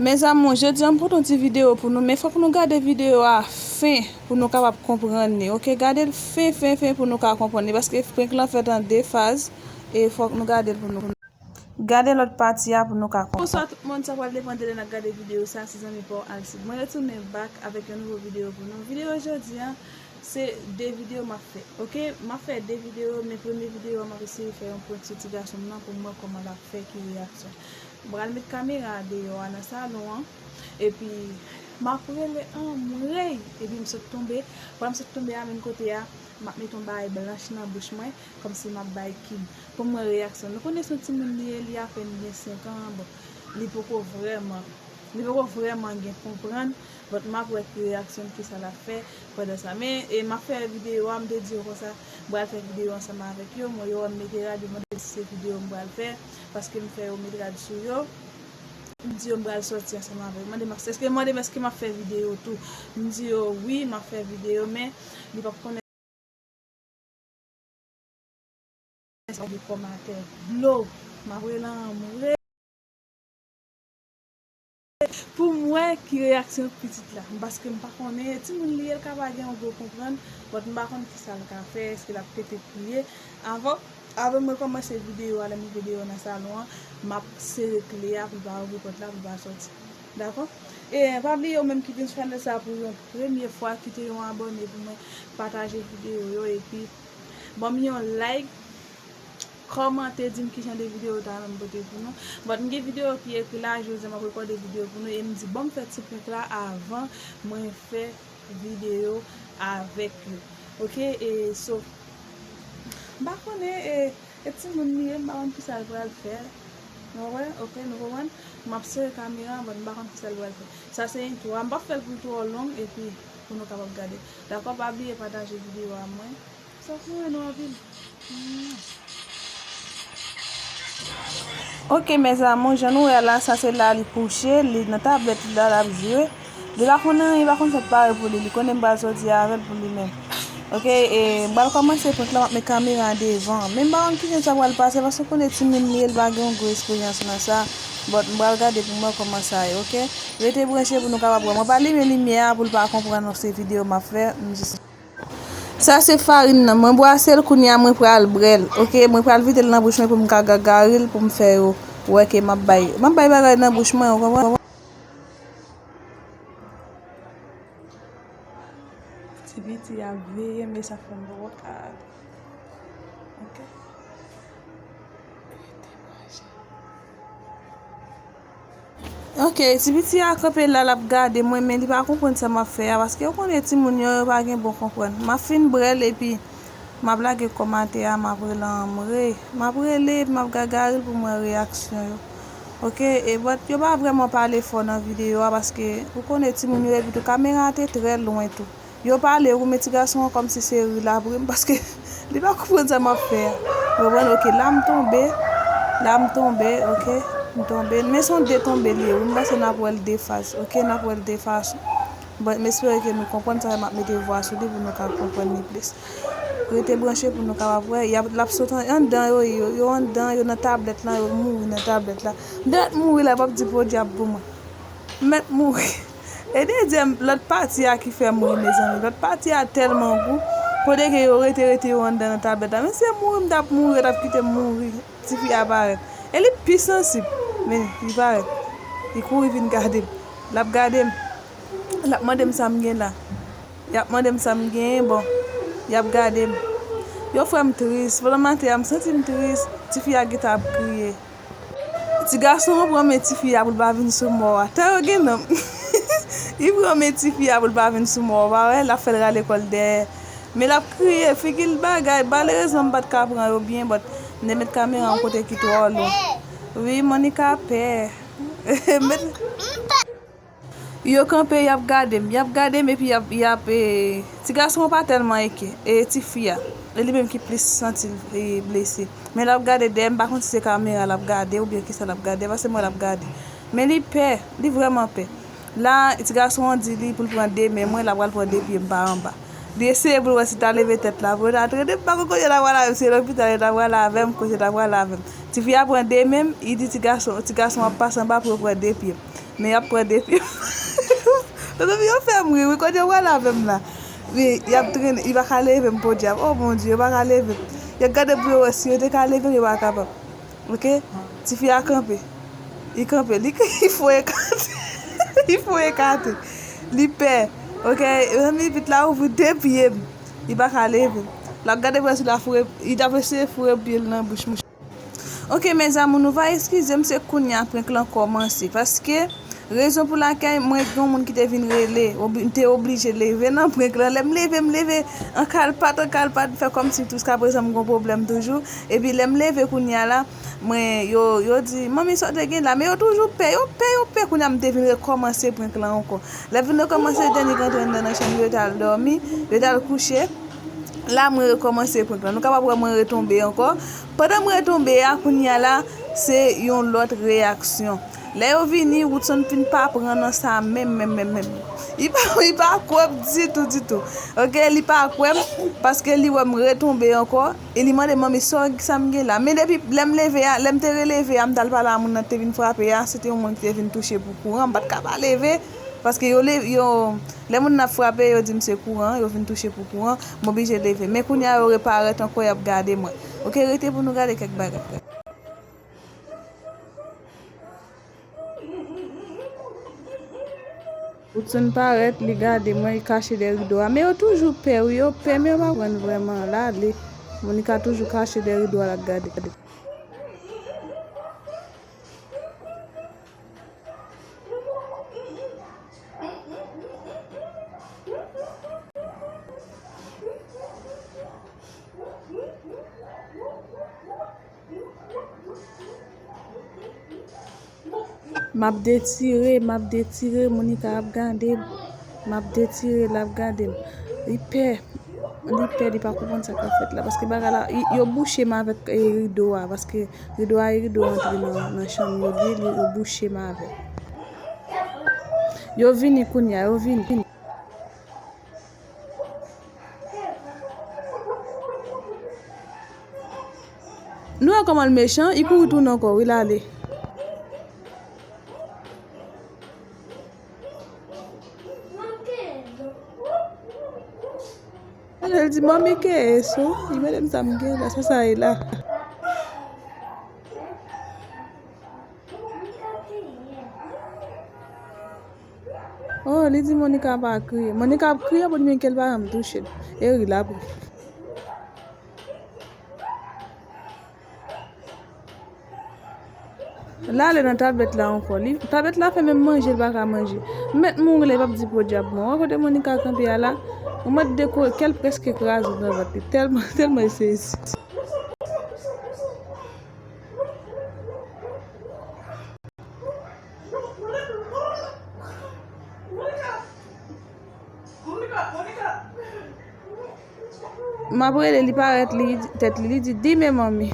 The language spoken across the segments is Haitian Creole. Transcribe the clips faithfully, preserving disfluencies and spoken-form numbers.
Mes amours, jodi a m pote yon ti videyo pou nou, men fòk nou gade videyo a fen pou nou kapab konprann li, oke? Gade l fen, fen, fen pou nou ka konprann li, paske prank lan fèt an de faz, e fòk nou gade l pou nou, gade lòt pati a pou nou ka konprann. Bonswa tout moun, sa pral depann de lè n ap gade videyo sa, se zanmi pa w Alcide. Mwen retounen back avèk yon nouvo videyo pou nou. Videyo jodi a, se de videyo m ap fè, oke? M ap fè de videyo, men premye videyo a, m ap eseye fè yon prank sou ti gason m nan pou m wè kòman l ap fè, ki reyaksyon. M pral met kamera a deyò a nan salon an, epi m ap rele anmwey, epi m sot tonbe. Pandan m sot tonbe a, menm kote a, m ap met yon bagay blanch nan bouch mwen, kòmsi m ap bay kib. Pou m wè reyaksyon. Nou konnen se yon timoun li ye, li apèn gen senk an, bon, li poko vrèman, li poko vrèman gen konprann, but m ap wè ki reyaksyon, kisa l ap fè pandan sa. Men, e, m ap fè videyo a, m te di yo konsa, m pral fè videyo ansanm avèk yo, mwen yo wè m mete rad, yo mande si se videyo m pral fè, paske m fè yo met rad sou yo. M di yo m pral sòti ansanm avè yo. Mande m, èske, mande m èske m ap fè videyo tou. M di yo wi, m ap fè videyo, men li p ap konnen sa gen kòmantè dlo. M ap rele anmwey pou m wè ki reyaksyon pitit la. Paske m pa konnen, timoun li ye, l ka pa gen yon gwo konprann, but m pa konn kisa l ka fè, èske l ap pete kriye. Avan, avan mwen kòmanse videyo a, lè m rive deyò nan salon an, m ap sere kle a pou l pa ouvri pòt la, pou l pa sòti. Dakò? E pa bliye, ou menm ki vin sou chanèl sa pou yon premye fwa, kite yon abòne pou mwen, pataje videyo yo, epi ban m yon like, kòmante, di m ki jan de videyo w ta renmen m pote pou nou. But m gen videyo ki ekri la, jodi a m ap rekòde videyo pou nou, e m di, ban m fè ti prank la avan mwen fè videyo avèk yo. Oke, e so, m pa konnen, e, e timoun li ye, m pa konn kisa l pral fè. Nou wè, oke, nou konprann? M ap sere kamera, but m pa konn kisa l pral fè. Sa se entwo a, m p ap fè l pou l twò long, epi pou nou kapab gade. Dakò, pa bliye pataje videyo a mwen. Sa fè nou anpil. Oke, mes amours, jan nou wè la, sa se la li kouche, li nan tablèt li la, l ap jwe. Li pa konn anyen, li pa konn sa k pare pou li. Li konnen m pral sòti avè l pou li menm. Oke, e, m pral kòmanse prank la, m ap met kamera devan. Men m pa konn kijan sa pral pase, paske w konnen timoun li ye, li pa gen yon gwo esperyans nan sa. But m pral gade pou m wè kòman sa ye, oke? Rete branche pou nou kapab wè. Mwen pa limen limyè a pou l pa konprann se videyo m ap fè. M jis Sa se farin nan. Mwen bwase l, kounye a mwen pral brè l. Oke, mwen pral vide l nan bouch mwen pou m ka gagari l, pou m fè yo wè ke m ap bay, m ap bay bagay nan bouch mwen, ou konprann? Ti piti ap veye m, e sa fè m poko ka ale. Oke. Rete branche. Oke, ti piti a kanpe la, l ap gade mwen, men li pa konprann sa m ap fè a, paske ou konnen timoun yo, yo pa gen bon konprann. M ap fin brè l, epi m ap lage kòmantè a, m ap rele anmwey. M ap rele, epi m ap gagari l pou m wè reyaksyon yo. Oke, e but yo pa vrèman pale fò nan videyo a, paske ou konnen timoun yo, epi tou kamera a te trè lwen tou. Yo pale, ou men ti gason an kòmsi se ri l ap ri m, paske li pa konprann sa m ap fè a. Ou konprann? Oke, la m tonbe. La m tonbe, oke. M tonbe. Men se yon de tonbe li ye, wi. M panse n ap wè l de faz, oke? N ap wè l de faz. Bon, m espere ke nou konprann sa, m ap mete vwa sou li pou nou ka konprann li plis. Rete branche pou nou kapab wè. Y ap, l ap sot an, anndan yo, yo, yo anndan, yo nan tablèt lan, yo mouri nan tablèt la. M te mèt mouri la, p ap di podyab pou mwen. M mèt mouri. E dezyèm, lòt pati a ki fè m ri, mezanmi. Lòt pati a tèlman gou. Kote ke yo rete, rete yo anndan nan tablèt la. Men se mouri m t ap mouri, yo t ap kite m mouri. Tifi a parèt. E li pi sansib. Men, li parèt. Li kouri vin gade m. L ap gade m. L ap mande m sa m gen la. Y ap mande m sa m genyen, bon. Y ap gade m. Yo fè m tris. Pandan maten an, m santi m tris. Tifi a gentan ap kriye. Ti gason an pran men tifi a pou l pa vin sou mò a. Tan yo gen nanm. Li pran men tifi a pou l pa vin sou mò a. Ou pa wè, l ap fè l rale kò l dèyè. Men l ap kriye, figi l bagay. Malerezman, m pa t ka pran yo byen, but m te met kamera yon kote ki twò lwen. Wi, Monica pè. Met Yo kanpe, y ap gade m, y ap gade m, epi y ap, y ap, e, ti gason an pa tèlman enkyè, e, tifi a, e li menm ki plis santi l, e, blese. Men l ap gade dèyè, m pa konn si se kamera l ap gade oubyen kisa l ap gade, paske m wè l ap gade. Men li pè, li vrèman pè. La, ti gason an di li pou l pran de men mwen, l ap pral pran de pye m pa anba. Li eseye pou l wè si l ta leve tèt la, pou l ta tande, m pa konn kote l ta pral avè m, si se lopital l ta pral avè m, kote l ta pral avè m. Tifi a pran de men m, li di ti gason, ti gason ap pase anba pou yo pran de pye m. Men y ap pran de pye m. Mezanmi, yo fè m ri, wi, kote yo pral avè m la? Men, y ap trennen, li pa ka leve m, podyab. O Bondye, yo pa ka leve m. Y ap gade pou yo wè si yo te ka leve m, yo pa kapab. Oke? Tifi a kanpe. Li kanpe, li, li fò ekate. Li fò ekate. Li pè. Oke? Mezanmi, pitit la ouvri de pye m. Li pa ka leve m. L ap gade pou wè si l a foure, li t ap eseye foure pye l nan bouch mouch. Oke, mes amours, nou va eskize m, se kounye a prank lan kòmanse. Paske, rezon pou lakèl mwen gen yon moun ki te vin rele, obli- m te oblije leve nan prank lan. Lè m leve, m leve an kalpat, an kalpat, m fè kòmsi jiskaprezan m gen yon pwoblèm toujou. Epi lè m leve kounye a la, mwen, yo, yo di, "Manmi, sa w te gen la?" Men yo toujou pè, yo pè, yo pè. Kounye a m te vin rekòmanse prank lan ankò. Lè m vin rekòmanse, Dany rantre anndan nan chanm, yo t al dòmi, yo t al kouche. La, mwen rekòmanse prank lan. Nou kapab wè mwen retonbe ankò. Pandan mwen retonbe a, kounye a la, se yon lòt reyaksyon. Lè yo vini, Woodson fin pa pran nan sa menm, menm, menm, menm. Li pa, li pa kwè m ditou, ditou. Oke, li pa kwè m, paske li wè m retonbe ankò, e li mande, "Manmi, sa, sa m gen la?" Men depi lè m leve a, lè m te releve a, m t al pale a moun nan te vin frape a, se te yon moun ki te vin touche pou kouran, m pa t ka pa leve, paske yo leve, yo, lè moun nan ap frape, yo di m se kouran, yo vin touche pou kouran, m oblije leve. Men kounye a, yo reparèt ankò, y ap gade mwen. Oke, rete pou nou gade kèk bagay. Woodson parèt, li gade mwen, li kache dèyè rido a. Men yo toujou pè, wi, yo pè, men yo pa konprann vrèman. L ale. Monica toujou kache dèyè rido a, l ap gade. M ap detire, m ap detire, Monica ap gade m. M ap detire, l ap gade m. Li pè, li pè, li pa konprann sa k ap fèt la. Paske bagay la, y- yo bouche m avèk e, rido a. Paske rido a, e rido antre nan, nan chanm yo li ye, li- yo bouche m avè l. Yo vini kounye a, yo vini. Nou wè kòman l mechan, li kouri tounen ankò, wi, l ale. L di, "Manmi, ke eso?" Li mande m sa m gen la, sa sa ye la. Oh, li di Monica pa kriye. Monica ap kriye pou li, men ke l pa janm touche l. E ri l ap ri. L ale nan tablèt la ankò. Li, tablèt la fè menm manje, l pa ka manje. M mèt mouri la, li p ap di podyab mwen. Wè kote Monica kanpe a la? Ou mèt deko, kè l prèske kraze nan vant li. Tèlman, tèlman li sezi. M ap rele, li parèt, li, tèt li, li di, "Di men manmi."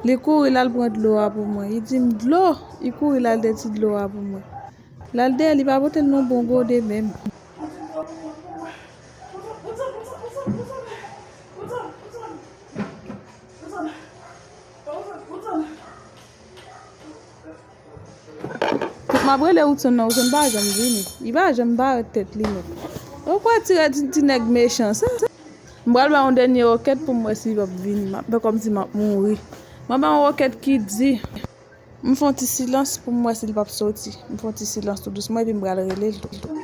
Li kouri, l al pran dlo a pou mwen. Li di m, "Dlo?" Li kouri, l al dèti dlo a pou mwen. L al dèyè, li pa pote l non bon gode menm. M ap rele Woodson nan, Woodson pa janm vini. Li pa janm parèt tèt li menm. Ou kwè ti, ti, ti nèg mechan sa? M pral ba yon dènye wòkèt pou m wè si li p ap vini. M ap fè kòmsi m ap mouri. M ap ba yon wòkèt ki di. M fè yon ti silans pou m wè si li p ap soti. M fè yon ti silans tou dousman epi m pral rele l tou.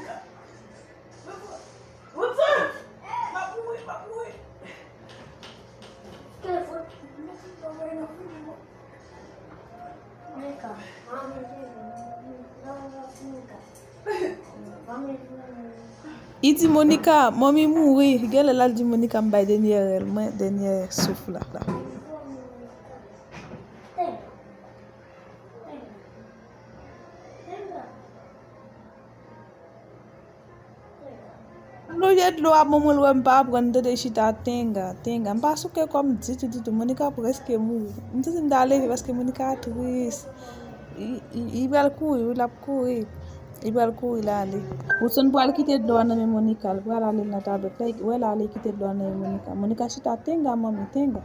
Li di Monica, "Manmi mouri." Genlè l al di Monica m bay dènyè rèl mwen, dènyè souf la. Lòt dlo a, bon, mwen lè m pa pran, m tande chita tenga, tenga. M pa souke kò m ditou, ditou. Monica prèske mouri. M santi m ta leve paske Monica tris. Li, li, li pral kouri, wi, l ap kouri. Li pral kouri, l ale. Woodson pral kite dlo a nan men Monica. L pral ale nan tablèt la. Wè, l ale kite dlo a nan men Monica. Monica chita tenga, manmi, tenga.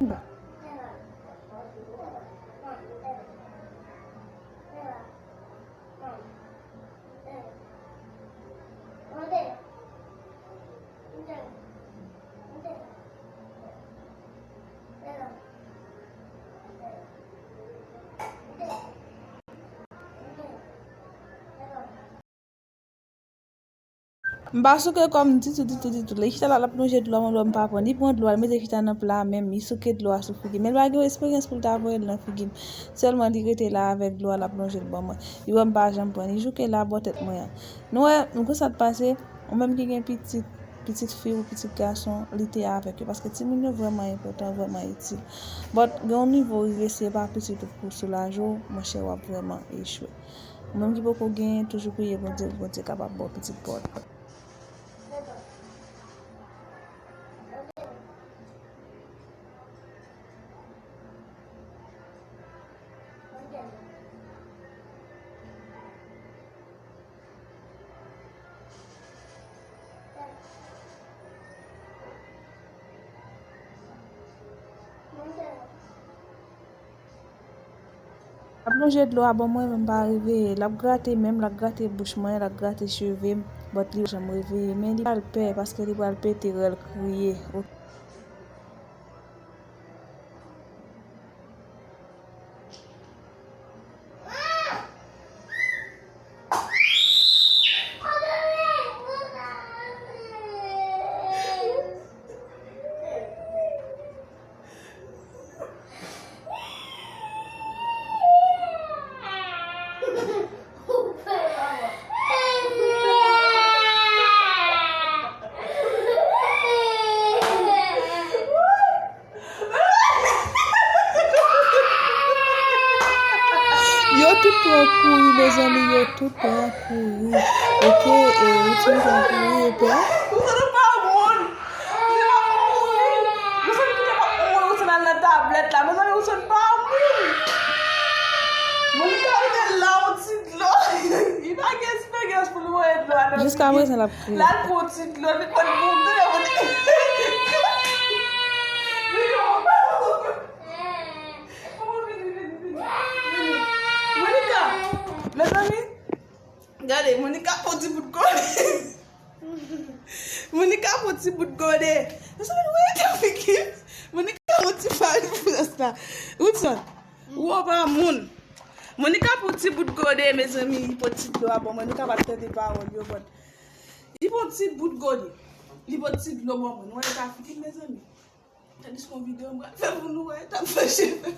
M pa souke kò m ditou, ditou, ditou. Li chita la, l ap lonje dlo a, mwen, dlo a m pa pran. Li pran dlo a, li mete chita nan pla a menm, li souke dlo a sou figi m. Men li pa gen eksperyans pou l ta voye l nan figi m. Sèlman li rete la avèk dlo a, l ap lonje l ban mwen. Li wè m pa janm pran, li jouke la bò tèt mwen an. Nou wè, m konn sa k pase, ou menm ki gen pitit, pitit fi ou pitit gason, lite avèk yo. Paske timoun yo vrèman enpòtan, vrèman itil. But gen yon nivo w rive, si e pa pitit ou pou soulaje w, monchè, w ap vrèman echwe. Ou menm ki poko genyen, toujou priye Bondye pou Bondye kapab ba w pitit pa w. L ap lonje dlo a ban mwen, men m pa reveye. L ap grate men m, l ap grate bouch mwen, l ap grate cheve m, but li pa janm reveye. Men li pral pè, paske li pral pete rèl, kriye. Yo tout pran kouri, mezanmi, yo tout pran kouri. Oke, e, ou ti pran kouri, e pè? Ou santi pa moun. Li pa mouri. Ou santi ki te pa mouri, ou santi nan tablèt la. Mezanmi, ou santi pa moun. Moun ka rete la, ou ti dlo. Li pa gen eksperyans pou l voye dlo a nan figi. Jiska prezan, l ap kriye. L al pran ti dlo, li konn pou de moun. Monica, mezanmi, gade, Monica pran ti bout kole. Monica pran ti bout kole. Mezanmi, nou wè etan figi. Monica pran ti fari frans la. Woodson, ou pa moun. Monica pran ti bout kole, mezanmi, li pran ti dlo a ban mwen. Nou kapab tande pawòl yo, but li pran ti bout kole. Li pran ti dlo ban mwen. Nou wè etan figi, mezanmi. Tandis ke yon videyo m pral fè pou nou wè, t ap fè cheve.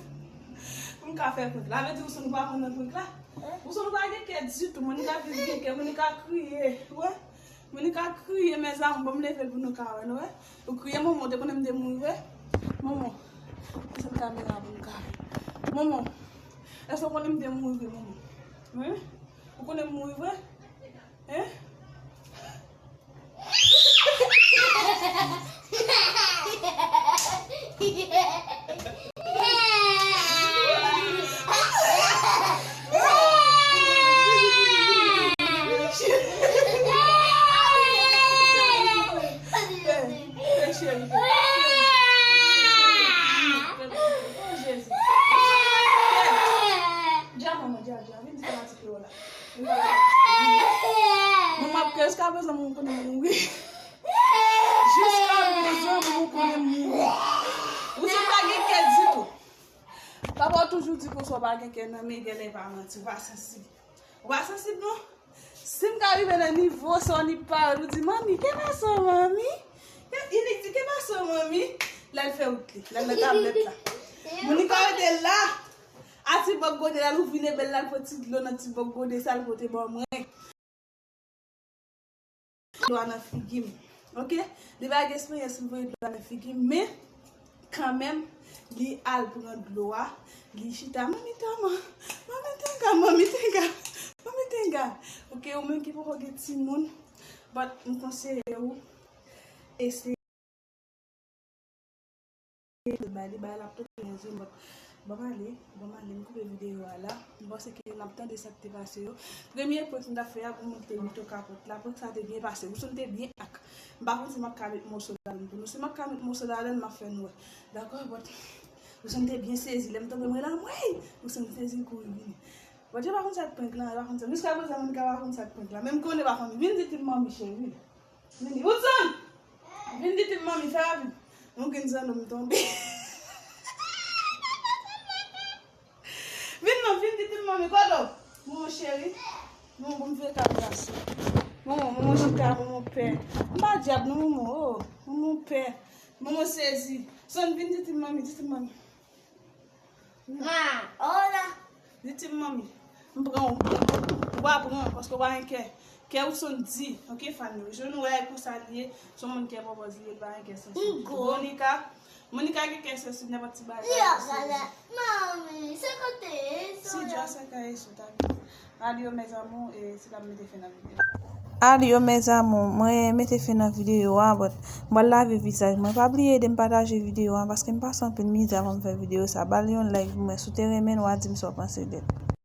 Pou m ka fè prank la. Vle di, Woodson, ou pa konn nan prank la? Woodson, ou pa gen kè ditou. Monica plis gen kè. Monica kriye. Ou wè? Monica kriye, mes amours. Bon, m leve l pou nou ka wè, nou wè? Ou kriye, Momo, ou te konnen m te mouri vre? Momo, desann kamera pou nou ka wè. Momo, èske ou konnen m te mouri vre, Momo? Wi? Ou konnen m mouri vre? Hein? Dja, manman, dja, dja, vin di fanatik yo la. Mwen ap kriye, jiska prezan mwen konnen m mouri. Jiska prezan mwen konnen m mouri. Ou se pa gen kè ditou. Papa w toujou di konsa w pa gen kè nan men, genlè e pa manti, ou pa sansib. Ou pa sansib non. Si m ka rive nan nivo sa, w ni pawòl, ou di, "Manmi, ke pase w, manmi?" Inik di, "Ke pase w, manmi?" L al fè wout li, l al nan tablèt la. Monica rete la. A ti bòk gode, l al ouvri lebèl, l al pran ti dlo nan ti bòk gode sa, l pote ban mwen. Dlo a nan figi m. Oke? Li pa gen eksperyans pou voye dlo a nan figi m, men kanmenm, li al pran dlo a, li chita, "Manmi Tama, Manmi Tenga, Manmi Tenga, Manmi Tenga." Oke, ou menm ki poko gen timoun, but m konseye ou, eseye bay li, bay l ap tonbe nan zye m, but ban m ale, ban m ale, m koupe videyo a la. M panse ke n ap tande sa k te pase yo. Premye prank m t ap fè a pou moun ki te mete kapòt la, prank sa te byen pase. Woodson te byen ak. M pa konn si m ap ka met moso ladann pou nou. Si m ap ka met moso ladann, m ap fè nou wè. Dakò, but Woodson te byen sezi. Lè m tande mwen la, mwen, Woodson sezi kouri vini. But yo pa konn sa k prank la, yo pa konn sa. Jiska prezan, moun ka pa konn sa k prank la. Men m konnen pa fanmi. Vin di ti manmi cheri. Vini, Woodson! Vin di ti manmi, fè rapid. Yon grenn zanno m tonbe. Vin non, vin di ti manmi, kote w? Manman cheri. Manman, bon, m vire kamera sou. Manman, manman chita, manman Pè. M pa dyab non, Momo. Oh, Momo pè. Momo sezi. Son vin di ti manmi, di ti manmi. Ma, hola. Di ti manmi. M pran ou. Ou pa pran, paske ou pa gen kè. Kè ou son di. Ok, fanm yo. Jan nou wè konsa li ye, son moun kè pòpòz li ye, li pa gen kè sansitiv. Monica, Monica gen kè sansitiv nenpòt ti bagay. Manmi, se kote. Si Djwa sa ka ye sou ta. Adios mes amours, e se la m mete fen nan videyo. Adios mes amours, mwen mete fen nan videyo a, but mwen lave vizaj mwen. Pa bliye ede m pataje videyo a, paske m pase anpil mizè avan m fè videyo sa. Ba l yon like pou mwen, si w te renmen l, w a di m sa w panse de l.